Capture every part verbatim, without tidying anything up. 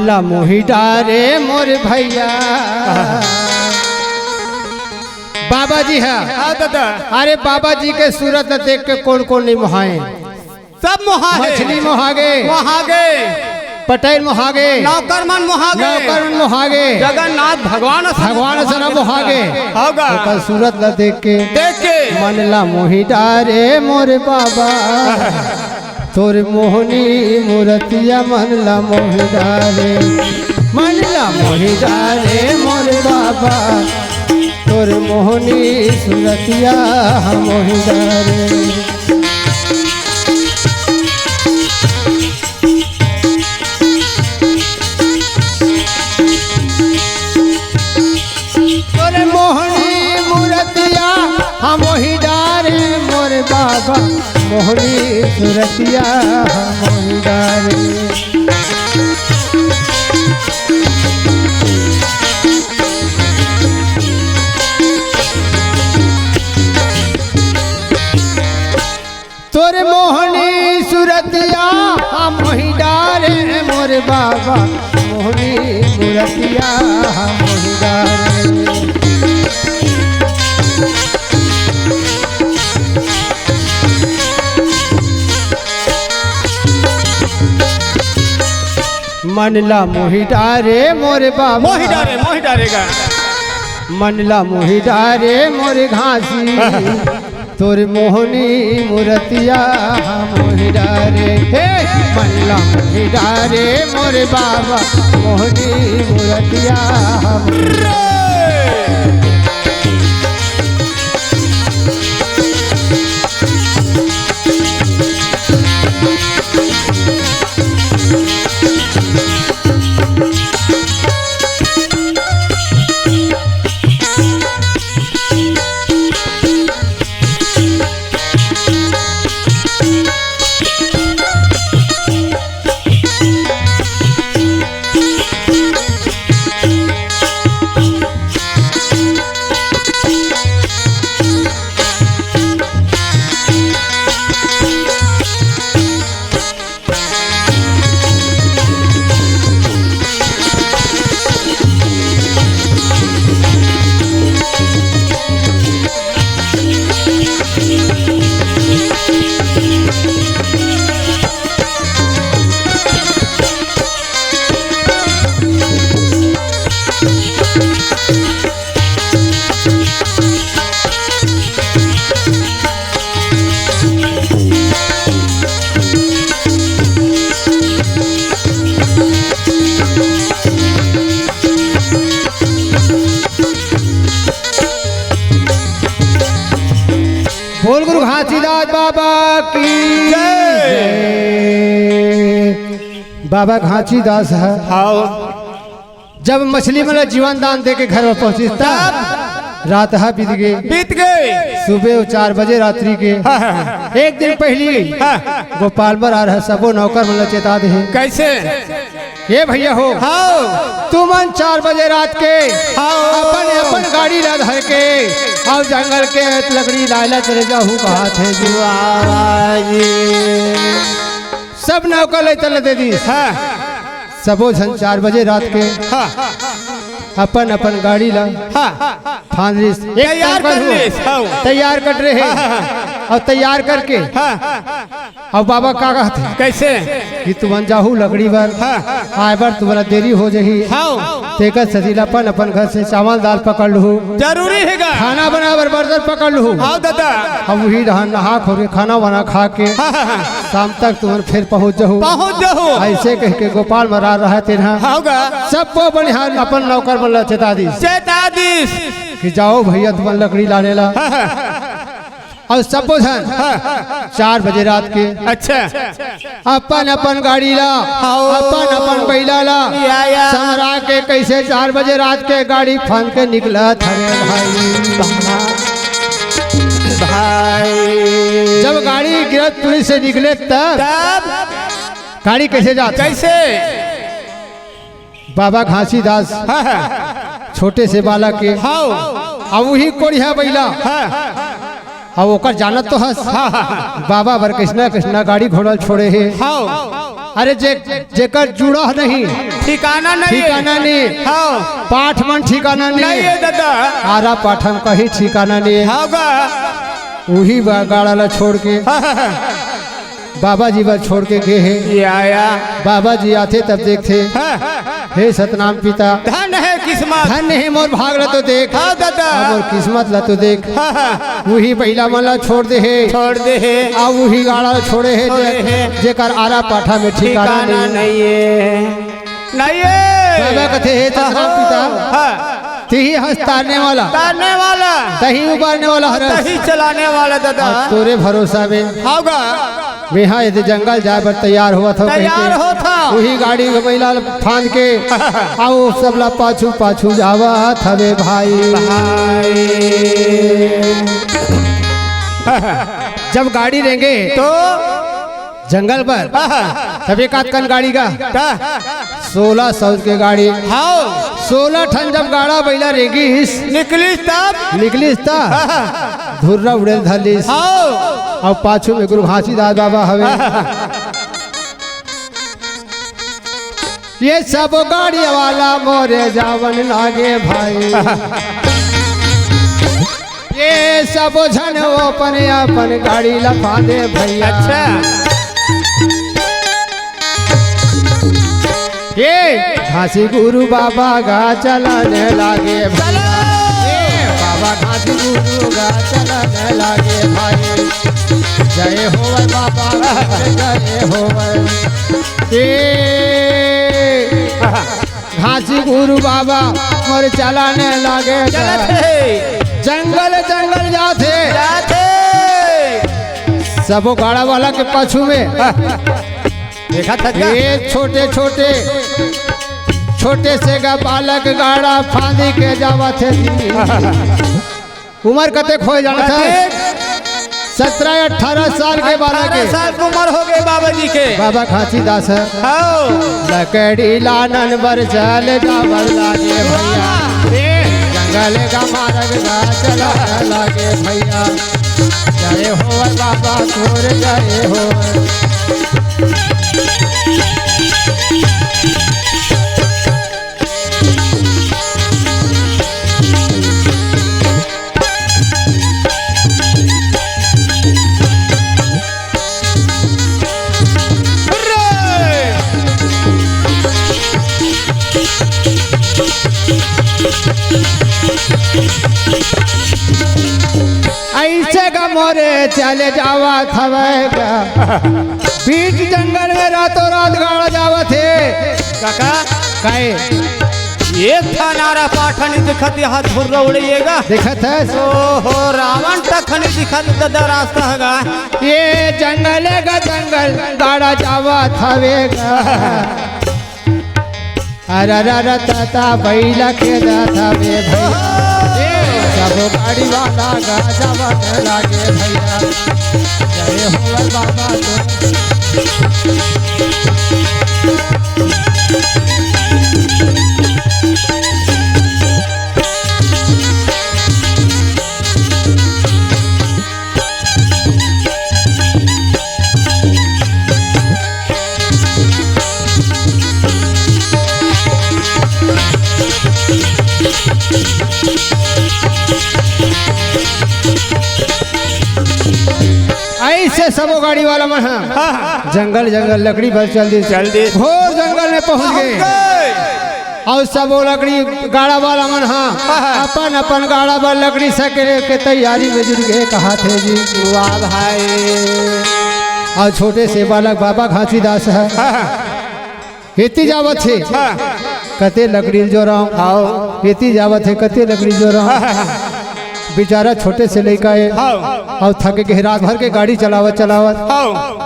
ला मोहि डारे मोर भैया। बाबा जी हा। हाँ दादा। अरे बाबा जी के सूरत ला देख के कोन कोन नइ मोहाए? सब मोहा हे। मछली मोहागे। मोहागे। पटेल मोहागे। नौकर मन मोहागे। नौकर मन मोहागे। जगन्नाथ भगवान असन भगवान असन मोहागे। होगा। ओकर सूरत ला देख के। देख के। मन ला मोहि डारे मोर बाबा। तोर मोहनी मूरतिया मन ला मोहि डारे। मन ला मोहि डारे मोर बाबा। तोर मोहनी सूरतिया मोहि डारे। तोर मोहनी मूरतिया हम मोहि डारे मोर बाबा, मोहनी सूरतिया हम मोहि डारे। तोर मोहनी सूरतिया हम मोहि डारे मोर बाबा, मोहनी मूरतिया हम मोहि डारे। मन ला मोहि डारे मोर बाबा। मोहि डारे, मोहि डारेगा। मन ला मोहि डारे मोर घासी। तोर मोहनी मूरतिया मोहि डारे। हे मन ला मोहि डारे मोर बाबा, मोहनी मूरतिया मोहि बोल गुरु घासीदास बाबा की जय। जय। बाबा घासीदास ह। हाव। जब मछली मन ला जीवन दान दे के घर में पहुंचिस, तब रात ह बीत गे। बीत गे। सुबह चार बजे रात्रि के। हाँ, हाँ, हाँ। एक दिन पहली हाँ। गोपाल मरार ह सबो नौकर मन ला चेता दे हे। कैसे? ये भैया हो, हाव। तुमन चार बजे रात के हाव। अपन, अपन गाड़ी ला धर के अउ जंगल के लकड़ी लाय ला चले जाहू, कहाथे जी। वाह जी। सब नौकर ला चले दे दिस। हाँ। सबो झन चार बजे रात के हाँ। अपन, अपन गाड़ी ला हाँ। फांद लिस। एक तैयार काम कर करहू। लिस, हाव। तैयार कर रहे। हाँ, हाँ, हाँ। अउ तैयार करके हाँ। अउ बाबा का कहत हे? कैसे? कि तुमन जाहू लकड़ी बर, हाँ। आय बर तुमला देरी हो जही। हाँ। तेकर सेती अपन अपन घर से चावल दाल पकड़ लूहू। जरूरी हे गा। खाना बनाए बर बर्तन पकड़ लूहू। हाँ दादा। अब उही डहन नहा खोर के खाना वाना खा के हाँ, हाँ, हाँ। शाम तक तुमन फिर पहुँच जहू। पहुँच जहू। ऐसे कह के गोपाल मरार रहा तेन ह। हाँ गा। सबो बनिहार अपन नौकर मन ला चेता दिस। चेता दिस। कि जाओ भैया तुमन लकड़ी लाने ला। हाँ, हाँ। अउ सबो झन हाँ। चार बजे रात के अच्छा। अपन अपन गाड़ी ला, हाव। अपन अपन बइला ला, या, या। समरा के कैसे चार बजे रात के गाड़ी फांद के निकलत हवे भाई। भाई। जब गाड़ी गिरफ्त पुलिस से निकले तब तब गाड़ी कैसे जात? कैसे? बाबा घासीदास हाँ, हाँ। छोटे से बालक के हाव। अब उही कोढ़िया बइला। हाँ। अब ओकर जानत तो हस। हाँ, हाँ, हाँ। बाबा बर कइसना कइसना गाड़ी घोड़ा छोड़े हे। हाव। अरे जे, जेकर जुड़ा नहीं, ठिकाना नहीं। ठिकाना नहीं। हाँ। पाठ मन ठिकाना नहीं। नहीं है दादा। आरा पाठ मन कहीं ठिकाना नहीं। हाँ गा। उही बा-, गाड़ा ला छोड़ के हाँ, हाँ, हाँ। बाबा जी बर छोड़ के गे हे। या, या। बाबा जी आथे तब देखथे। हाँ। हे सतनाम पिता। धन है किस्मत। धन है मोर भाग ला तो देख। हाँ दादा। अब मोर किस्मत ला तो देख। हाँ, हाँ। उही बइला मन ला छोड़ दे हे। छोड़ दे हे। अउ उही गाड़ा छोड़े हे, छोड़े जे-, हे। जेकर आरा पाठा में ठिकाना ठिकाना नहीं। नहीं है। नहीं है। बाबा कथे, "हे चंद्रमा अहो। पिता, हाँ। तिही हस तारने वाला। तारने वाला। तही उबारने वाला हरस। तही चलाने वाला दादा।" अउ तोरे भरोसा में। हाँ गा। मेहा यदि जंगल जाए बर तैयार होवत हो कहि तैयार के, होत हव। उही गाड़ी के बइला ल फांद के, अउ सब ला पाछू पाछू जावत हवे भाई। भाई। जब गाड़ी रेंगे तो जंगल बर, हाँ। तब एक आध कन गाड़ी गा। का? सोलह सौ के गाड़ी। हाँ। सोलह ठन जब गाड़ा बइला रेंगिस। निकलिस तब? निकलिस तब? हाँ। धुर्रा उड़े धलिस। हाँ। अउ पाछू में गुरु घासीदास बाबा हवे। हाँ। ये सब गाड़ी वाला मोरे जावन लागे भाई। ये सब झन अपन अपन गाड़ी ला फांदे भइया। अच्छा। ये घासी गुरु बाबा गा चलने लागे भइया। चलो। ये बाबा घासी गुरु गा चलने लागे भाई। जय होवे बाबा, जय होवे। ये घासी गुरु बाबा मोर चलाने लागे। चलत हे। जंगल जंगल जाथे। जाथे। सबो गाड़ा वाला के पाछू में। देखा था क्या? ये छोटे छोटे, छोटे से गा बालक गाड़ा फांदी के जावत हे। उमर कतेक होय जानत हस? कतेक? सत्रह अठारह साल के बालक हे। अठारह साल के उमर हो गे बाबा जी के। बाबा घासीदास हे। हव। लकड़ी लानन बर चल जावन लागे भइया। ए, जंगल का मारग गा चलन लागे भइया। जय होवे बाबा तोर जय होवे। अइसे गा मोरे चले जावत हवय गा। बीच जंगल में रातों रात गाड़ा जावत हे। काका, काहे? एक ठन आरा पाठा नइ दिखत, ये हाथ भुर्रा उड़इएगा। दिखत हे? ओहो, रावण तक नइ दिखत, दादा रास्ता हगा। ये जंगल गा जंगल, गाड़ा जावत हवे गा। अरे, अरे, अरे, ताता बइला के दाता बे भइया। ए, सब गाड़ी वाला गा जावन लागे भइया। जय हो बाबा तो। अइसे सबो गाड़ी वाला मन ह हाँ, हाँ। जंगल जंगल लकड़ी बर चल दिस। चल दिस। घोर जंगल में पहुंच गे। पहुंच गे। अउ सबो लकड़ी गाड़ा वाला मन ह हाँ, हाँ। अपन अपन गाड़ा बर लकड़ी सकेले के तैयारी में जुट गे, कहाथे जी। वाह भाई। अउ छोटे से बालक बाबा घासीदास ह। हाँ, हाँ। एती जावत हे। हाँ। कते लकड़ी ल जोरंव। हाँ। एती जावत हे, कते लकड़ी ल जोरंव। हाँ, हाँ, हाँ। बेचारा छोटे से लइका हे। हाँ। अउ थक गे हे रात भर के गाड़ी चलावत चलावत। हाँ।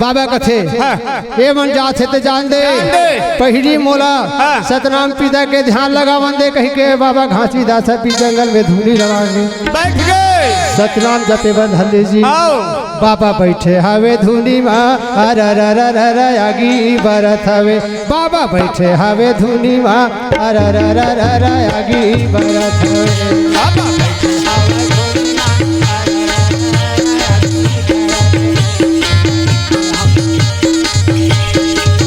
बाबा कथे, हाँ। "ए मन जात हे त जान दे, जान दे। पहिली मोला हाँ। सतनाम पिता के ध्यान लगावन दे," कहिके बाबा घासीदास ह बीच जंगल में धुनी लगावन दे। बइठ गे। सतनाम जपे बर धर ले जी। आओ। बाबा बइठे हवे धुनी मा, अररररर आगी बरत हवे। बाबा बइठे हवे धुनी मा, अररररर आगी बरत हवे। बाबा बइठे हवे धुनी मा, अररररर आगी बरत हवे।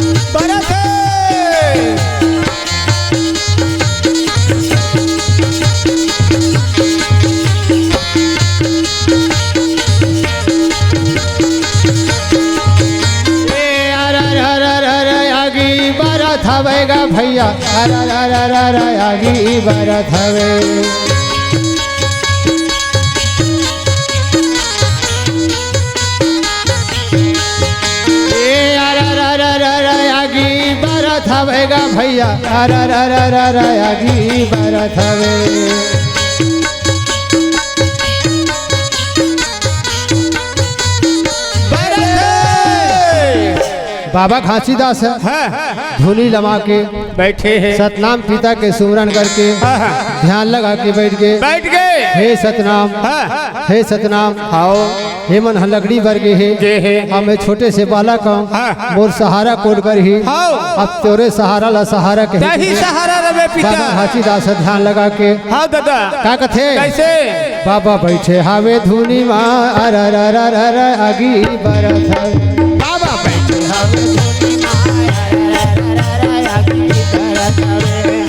अरा रा रा रा रा आगी बरत हवे। ए अरा रा रा रा रा आगी बरत हवे गा भैया, अरा रा रा रा रा आगी बरत हवे। बाबा घासीदास ह हाँ। धुनी लमा के बैठे हे। सतनाम पिता के सुमरन करके हाँ, हाँ। ध्यान लगा के बैठ गे। बैठ गे। हे सतनाम, हाँ। हे सतनाम, हाव। हे मन ह लकड़ी बर गे हे। गे हे। अब मैं छोटे से बालक हंव, हाँ। मोर सहारा कोन करही? हाव। अब तोरे सहारा ला सहारा कहे तही के सहारा रवे पिता। बाबा घासीदास ह ध्यान लगा के हाँ दादा। का कथे? कैसे? बाबा बैठे हावे धुनी मा, अरा रा रा रा रा आगी बरत हवे। बाबा बैठे हावे धुनी मा, अरा रा रा रा रा आगी बरत हवे।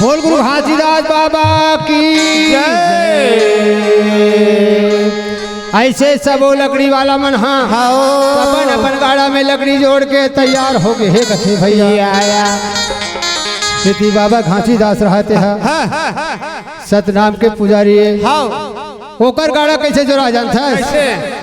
बोल गुरु घासीदास बाबा की जय। ऐसे सबो लकड़ी वाला मन हा हाओ। अपन अपन गाड़ा में लकड़ी जोड़ के तैयार हो गे हे कथे भैया। या, या। सेती बाबा घासीदास रहते हा हाँ। सतनाम के पुजारी हे। हाओ। ओकर गाड़ा कैसे जोड़ा जानथस? कैसे?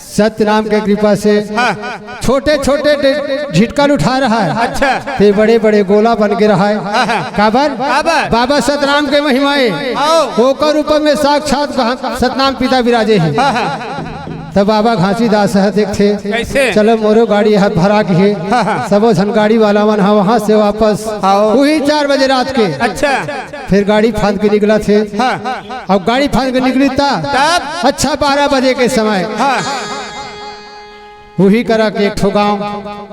सतनाम के कृपा से हाँ। छोटे छोटे डे-, झिटकन उठा रहा है। अच्छा। ते बड़े बड़े गोला बन के रहा है। हाँ, हाँ। काबर? काबर? बाबा सतनाम के महिमा हे। आओ। ओकर ऊपर में साक्षात घा-, सतनाम पिता विराजे हे। हाँ, हाँ। तब बाबा घासीदास ह देखथे, कैसे? चलो मोरो गाड़ी ह भरा गे हे। हाँ, हाँ। सबो झन गाड़ी वाला मन ह वहाँ से वापस आओ। वही चार बजे रात के अच्छा। फिर गाड़ी फांद के निकलथे। हाँ। अब गाड़ी फांद के निकली त तब? अच्छा बारह बजे के समय हाँ। उही करा के एक ठो गांव,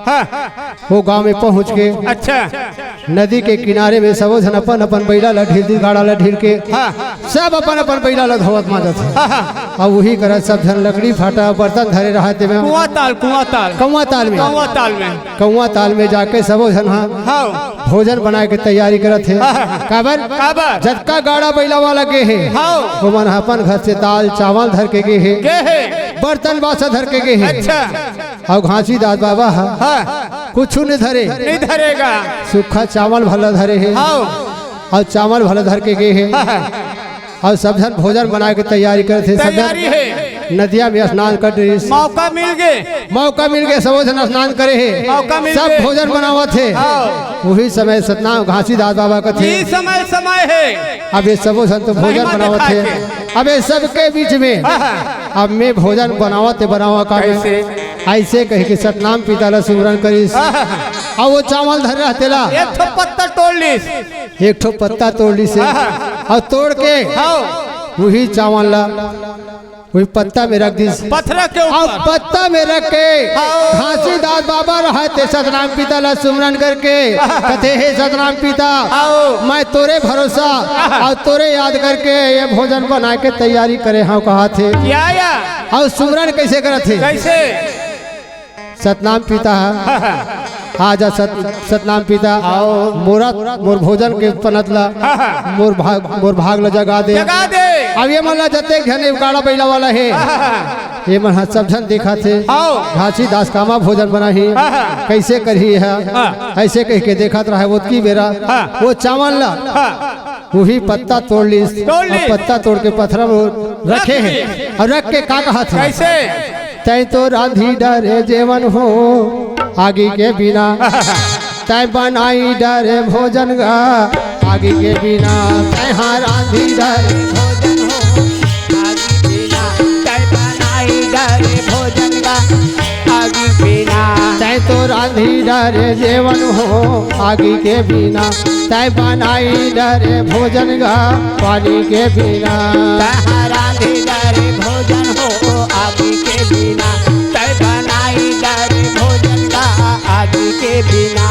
हाँ। वो गांव में पहुंच के अच्छा। नदी के किनारे में सबो झन अपन अपन बइला ला ढील दी, गाड़ा ला ढील के हाँ। सब अपन अपन बइला ला धोवत मांजत हे। हाँ, हाँ। अब उही करा सब झन लकड़ी फाटा बर्तन धरे रहा तेमे कुआं ताल, कुआं ताल। कौआ ताल में। कौआ ताल में। कौआ ताल में जाके सबो झन हा हाँ। भोजन बनाए के तैयारी करत हे। हाँ। काबर? काबर? जतका गाड़ा बइला वाला गे हे, हाँ। ओमन ह अपन घर से दाल चावल धर के गे हे, गे हे। बर्तन बासन धर के गे हे। अच्छा। अउ घासीदास बाबा ह हाँ। कुछु नइ धरे, नइ धरे गा। सूखा चावल भला धरे हे। हाँ। अउ चावल भला धर के गे हे। हाँ, हाँ। अउ सब झन भोजन बनाए के तैयारी करत हे। सब झन तैयारी हे। नदिया में स्नान कर रहिस। मौका मिल गे। मौका मिल गे, सबो झन स्नान करे हे। मौका मिल सब गे। भोजन बनावत हे। हाँ। उही समय सतनाम घासीदास बाबा कथे, ई समय समय हे। अब ये सबो झन तो भोजन महिमा बनावत हे। अब ये सबके बीच में हाँ, हाँ। अब मैं भोजन बनावत हे, बनावा का मैं? कैसे? ऐसे कहि के सतनाम पिता ला सुमरन करिस। हाँ, हाँ। अउ वो चावल धर रहते ला एक ठो पत्ता तोड़ लिस। एक ठो पत्ता तोड़ लिस हे। हाँ, हाँ। अउ तोड़ के हाँ। उही चावल ला उही पत्ता में रख दिस। पथरा के ऊपर। अउ पत्ता में रख के हाँ। घासीदास बाबा रहते सतनाम पिता ला सुमरन करके कथे, हे सतनाम पिता, हाँ। मैं तोरे भरोसा हाँ। अउ तोरे याद करके ये भोजन बनाए के तैयारी करे हंव कहाथे। या, या। अउ सुमरन कैसे करत हे? कैसे? सतनाम पिता ह। आजा सत-, सतनाम पिता। आओ। मोरा, मोर भोजन के पनत ला। हाँ, हाँ। मोर भाग, मोर भाग ला जगा दे। जगा दे। अब ये मन ला जतेक झन ये गाड़ा बइला वाला हे। हाँ, हाँ, हाँ। ये मन ह सब झन देखत हे। आओ। घासीदास कामा भोजन बनाही। हाँ, हाँ। कैसे करही ह? हाँ। ऐसे कहि के देखत रहा हे ओतकी बेरा। हाँ। वो चावल ला। हाँ। उही पत्ता तोड़ लिस। तोड़ लिस। अउ पत्ता तोड़ के पथरा में रखे हे। रख दिस। अउ रख के का कहत हे? कैसे? तैं तो रांधी डरे जेवन हो आगी के बिना। तैं बनाई डरे भोजन गा आगी के बिना। तैं हा रांधी डरे भोजन हो आगी बिना। तैं बनाई डरे भोजन गा आगी बिना। तैं तो रांधी डरे जेवन हो आगी के बिना, तैं बनाई डरे भोजन गा पानी के बिना। तैं रांधी डरे भोजन हो आगी के बिना, तैं बनाई डरे भोजन गा आगी के बिना।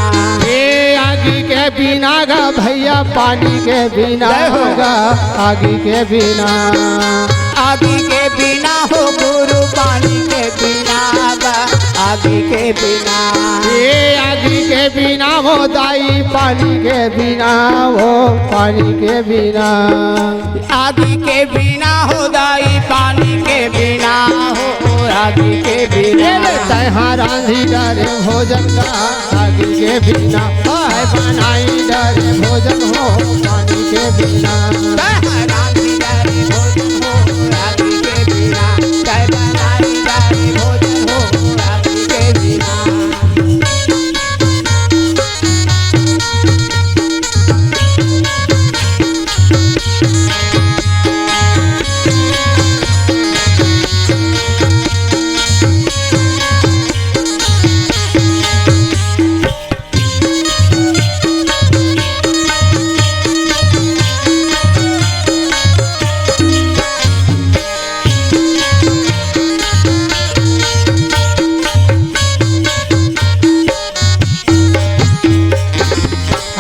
ए आगी के बिना गा भैया, पानी के बिना जय हो। गा, आगी के बिना। आगी के बिना हो गुरु, पानी के बिना गा, आगी के बिना। ए आगी के बिना हो दाई, पानी के बिना हो, पानी के बिना। आगी के बिना हो दाई, पानी के बिना हो, आगी के बिना। ए ले तैं हा रांधी डरे भोजन गा, आगी के बिना, हाय बनाई डरे भोजन हो, पानी के बिना। तैं रांधी डरे भोजन हो, आगी के बिना। तैं बनाई डरे भोजन हो, आगी के बिना।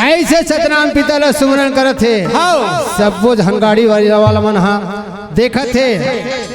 अइसे सतनाम पिता ला सुमरन करत हे। हव। सब्बो झन गाड़ी वाला मन हा देखत हे,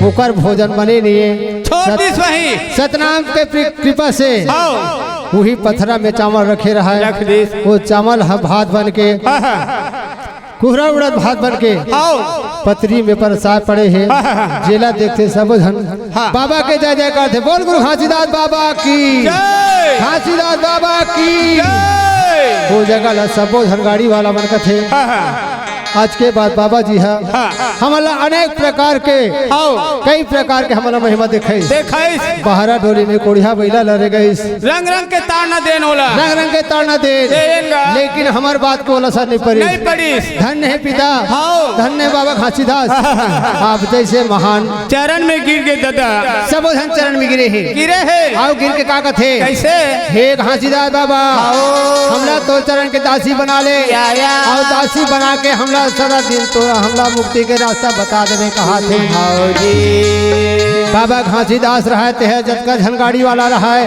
ओकर भोजन बने नइ हे। छोड़ सत-, दिस वही। सतनाम के कृ-, कृपा से हव। उही पथरा में चावल रखे रहय। रख दिस। वो चावल ह भात बन के, हाँ, हाँ। कुहरा उड़द भात बन के, हव। पतरी में परसाय पड़े हे। हाँ, हाँ, हाँ। जेला देखथे सबो झन हाँ। बाबा के जय जयकार थे। बोल गुरु घासीदास बाबा की। जय। घासीदास बाबा की। जय। वो जगह ला सबो झन गाड़ी वाला मन कथे। हाँ, हाँ। आज के बाद बाबा जी हा हाँ। हमन ला अनेक प्रकार के, हव। कई प्रकार के हमन ला महिमा देखाइस। देखाइस। बहरा डोली में कोढ़िया बइला ला रेंगाइस। रंग रंग के ताड़ना देन ओला। रंग रंग के ताड़ना देन। देन गा। लेकिन हमर बात के ओला असर नइ पड़िस। नइ पड़िस। धन्य हे पिता। हव। धन्य हे बाबा घासीदास। आप जइसे महान। चरण में गिर गे ददा। सबो झन चरण में गिरे हे। गिरे हे। अउ गिर के का कथे? कइसे? हे घासीदास बाबा, हव। हमला तोर चरण के दासी बना ले। या, या। अउ दासी बना के हमला सदा दिन तोर हमला मुक्ति के रास्ता बता देबे कहाथे। हव जी। बाबा घासीदास रहय, तेह जतका झन गाड़ी वाला रहय,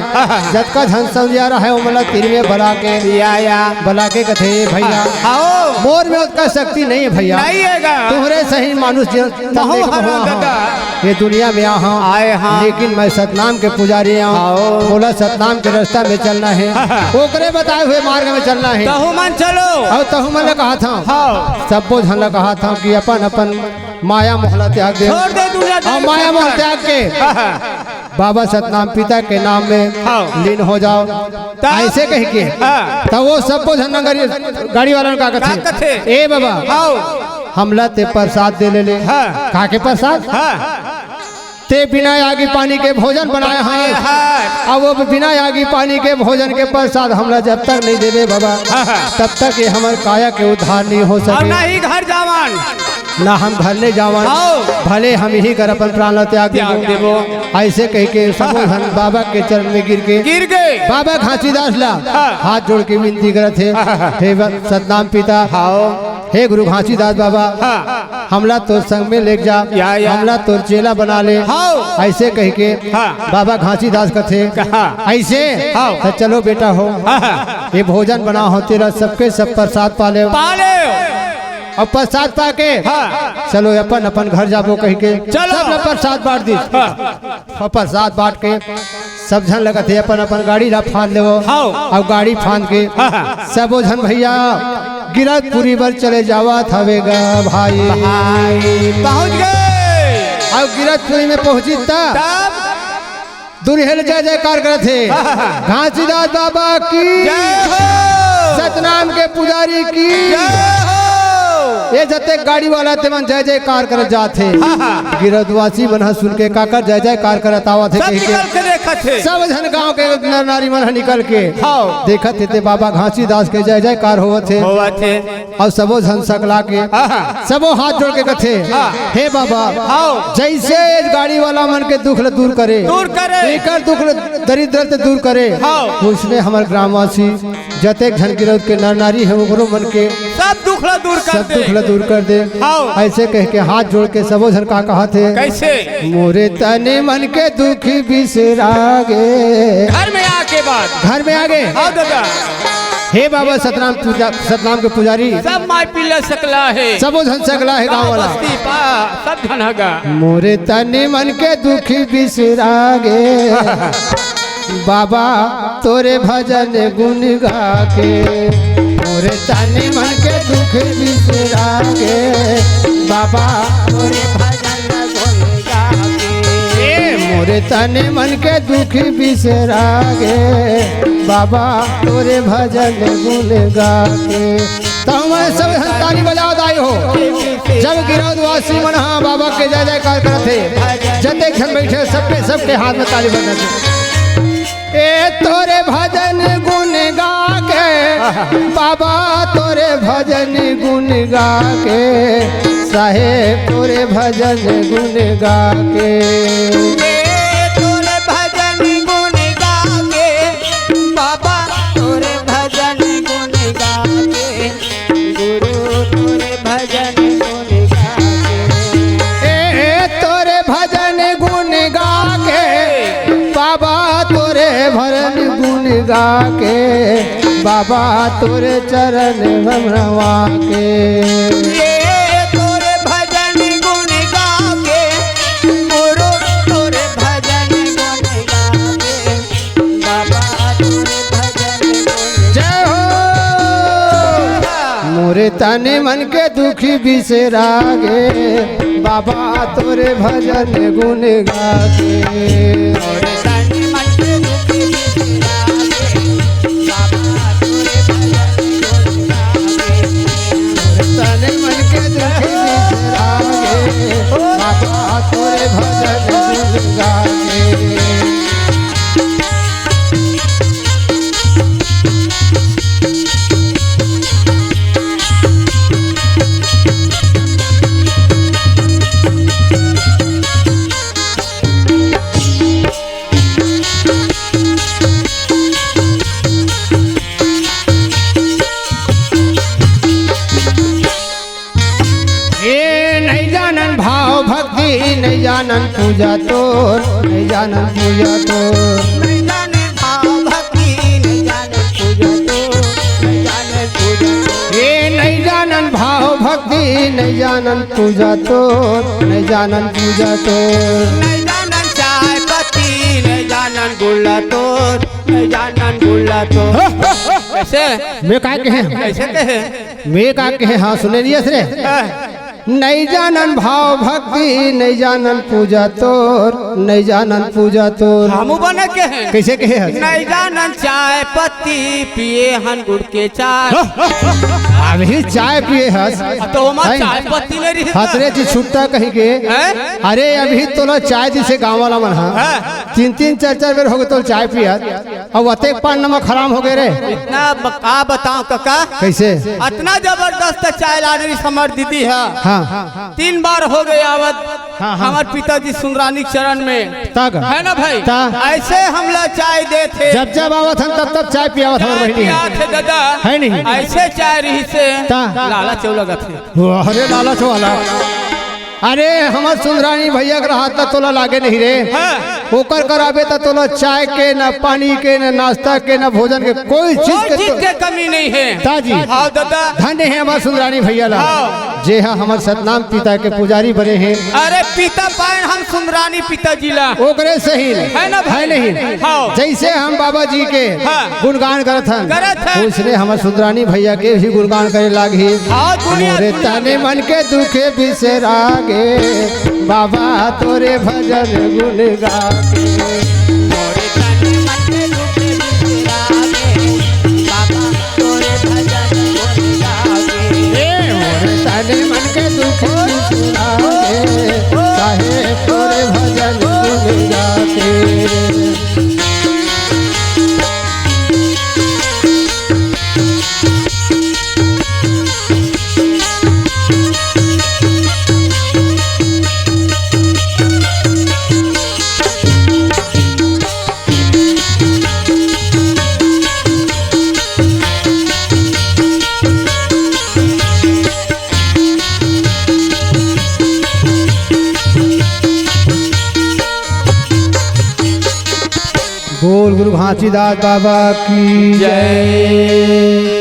जतका झन संगिया रहय, ओमन ला तीर में बला के, या, या। बला के कथे, भइया, हव। मोर में ओतका शक्ति नइ हे भइया। नइ हे गा। तुंहरे सही मानुष जन महूं हरंव ददा। ये दुनिया में आए हंव। आए हंव। लेकिन मैं सतनाम के पुजारी हंव। हव। मोला सतनाम के रास्ता में चलना हे। ओकरे बताए हुए मार्ग में चलना हे। तहूं मन चलो। अउ तहूं मन ला कहत हंव। हव। सब्बो झन ला कहत हंव कि अपन अपन माया मोह ला त्याग देव। छोड़ दे दुनिया अउ माया मोह त्याग के बाबा सतनाम पिता के नाम में हव। लीन हो जाव। त अइसे कहिके हाँ। त वो सब्बो झन गाड़ी, गाड़ी वाला का कथे? का कथे? ए बाबा, हव। हमला तें परसाद दे ले ले। हाँ। का के परसाद? हाँ। तें बिना आगी पानी के भोजन बनाए हस। हाँ। अब वो बिना आगी पानी के भोजन के परसाद हमला जब तक नइ देबे बाबा, हाँ, हाँ। तब तक ये हमर काया के उद्धार नइ हो अउ सके। ना ही घर जावन। ना हम घर नइ जावन। हव। भले हम इही कर अपन प्राण ला त्याग त्याग देबो। देबो। अइसे कहिके सबो झन बाबा के चरण में गिर के गिर गे। बाबा घासीदास ला हाँ। हाथ जोड़ के विनती करत हे, हाँ, हाँ, हाँ। हे ब-, सतनाम पिता, हव। हे गुरु घासीदास बाबा, हाँ। हमला तोर संग में लेके जा, या, या। हमला तोर चेला बना ले। हव। अइसे कहिके हाँ। बाबा घासीदास कथे, हाँ। अइसे हव। त चलो बेटा हो, हाँ, हाँ। ये भोजन बना हो, तेला सबके सब परसाद पा ले। पा ले। अउ परसाद पाके, हाँ। चलो अपन अपन घर जाबो कहिके, चलो। सब ला परसाद बांट दिस। हाँ। अउ परसाद बांट के सब झन लगत हे अपन अपन गाड़ी ला फांद लेवो। हव। अउ गाड़ी फांद के हाँ, हाँ। सबो झन भइया गिरतपुरी बर चले जावत हवे गा भाई। भाई पहुंच गे। अउ गिरतपुरी में पहुंचिस त तब दुरिहेल जय जयकार करत हे। घासीदास बाबा की जय हो। सतनाम के पुजारी की जय हो। ये जतेक गाड़ी वाला ते मन जय जयकार करत जात हे। हाँ, हाँ। गिरौदवासी मन ह सुन के काकर जय जयकार करत आवत हे सब कहि के। निकल के देखत हे। सब झन गांव के नर नारी मन ह निकल के हाँ। देखत हे ते बाबा घासीदास के जय जयकार होवत हे। होवत हे। अउ सबो झन सकला के हाँ, हाँ। सबो हाथ जोड़ के कथे, हाँ। हे बाबा, हाँ। जइसे ये गाड़ी वाला मन के दुख ल दूर करे, दूर करे। एकर दुख ल दरिद्र ते दूर करे, हाँ। उसने हमर ग्रामवासी जतेक झन गिरौद के नर नारी हे, ओकरो मन के सब दुख ला दूर कर सब दे। दुख ला दूर कर दे। हाँ। अइसे कहि के हाथ जोड़ के सबो झन का कहत हे? कइसे? मोरे तने मन के दुख बिसरा गे। घर में आके बात। घर में आगे। हाँ दादा। हे बाबा सतनाम पूजा, सतनाम के पुजारी। सब माई पिल्ला सकला हे। सबो झन सकला हे गांव वाला। बस्ती पा, सब झन हगा। मोरे तने मन के दुख बिसरा गे। बाबा तोरे भजन गुण गा के, मोरे तने मन के दुख बिसरा गे। बाबा तोरे भजन गुण गा के, ए, मोरे तने मन के दुख बिसरा गे। बाबा तोरे भजन गुण गा के। त हमन सब झन ताली बजावत आए हो। जब गिरौदवासी मन ह बाबा के जय जयकार करत हे, जतेक झन बइठे सबके, सबके हाथ में ताली बजत हे। ए तोरे भजन गुण गा के, बाबा तोरे भजन गुण गा के, साहेब तोरे भजन गुण गा के। ए तोरे भजन गुण गा के, बाबा तोरे भजन गुण गा के। गुरु तोरे भजन गुण गाके। ए, तोरे भजन गुण गाके, बाबा तोरे भजन गुण गाके, बाबा तोरे चरण मनवा के। ए, तोरे भजन गुण गाके, गुरु तोरे भजन गुण गाके। बाबा तोरे भजन गुण जय हो। मोरे तने मन के दुख बिसरा गे, बाबा तोरे भजन गुण गाके। मोरे तने मन के दुख बिसरा गे, बाबा तोरे भजन गुण गाके। मोरे तने मन के दुख बिसरा गे, बाबा तोरे भजन गुण गाके। ए नहीं जानन भाव भक्ति, नहीं जानन पूजा तोर, नहीं जानन पूजा तोर। नहीं जानन भाव भक्ति, नहीं जानन पूजा तोर, नहीं जानन पूजा तोर। ए नहीं जानन भाव भक्ति, नहीं जानन पूजा तोर, नहीं जानन पूजा तोर। नहीं जानन चाय पत्ती, नहीं जानन गुल्ला तोर, नहीं जानन गुल्ला तोर। हो, हो, हो। कैसे? मैं काय कहे? कैसे कहे? मैं का कहे, हाँ, सुने रियस रे। हाँ। नहीं जानन भाव भक्ति, नहीं जानन पूजा तोर, नहीं जानन पूजा तोर। हमू बने कहे। कैसे कहे हस? नहीं जानन चाय पत्ती, पिए हन गुड़ के चाय। हाँ, हाँ, हाँ। अभी चाय पिए हस। अब तो ओमा हैं? चाय पत्ती नहीं रही। हतरे जी छुट्टा कहीं के। हैं? अरे, अभी तोला चाय दिसे गाँव वाला मन हा। हाँ। तीन तीन चार चार बेर हो गे तोला चाय पियत। अब अतेक पान नमक हराम हो गे रे। इतना ब-, का बताओ काका? कैसे? अतना जबरदस्त चाय लाने रही हमर दीदी हा। हाँ। तीन बार हो गे आवत हाँ, हाँ। हमर पिताजी सुंदरानी चरण में। तग। है ना भाई? ता। ऐसे हमला चाय देथे। जब जब आवत हन तब तब चाय पियावत हमर बहिनी है। पियाथे दादा। है नहीं? ऐसे चाय रही से ता। लाला चौला गथे। वो, अरे लालच वाला। अरे, हमर सुंदरानी भैया के रहत त तोला लागे नहीं रे। हाँ। ओकर कराबे त तोला चाय के, ना पानी के, ना नाश्ता के, ना भोजन के, कोई चीज कोई के चीज तो के कमी नहीं है। ताजी। हाँ, दादा। धन्य है हमर सुंदरानी भैया ला। हाँ। जे हा हमर सतनाम पिता के पुजारी बने हैं। अरे, पिता पायन हम सुंदरानी पिताजी ला। ओकरे सही। है ना भाई? है नहीं? हाँ। जैसे हम बाबा जी के हाँ। गुणगान करत हन, करत हन। उसने हमर सुंदरानी भैया के भी गुणगान करे लागही। हाँ, दुनिया, मोरे दुनिया। तने मन के दुखे बिसरा गे, बाबा तोरे भजन गुण गा के। मोरे तने मन के दुखे बिसरा गे, बाबा तोरे भजन गुण गा के। ए, मोरे तने सुनाए, साहेब तोरे भजन गुन गाथे। बोल गुरु घासीदास बाबा की जय।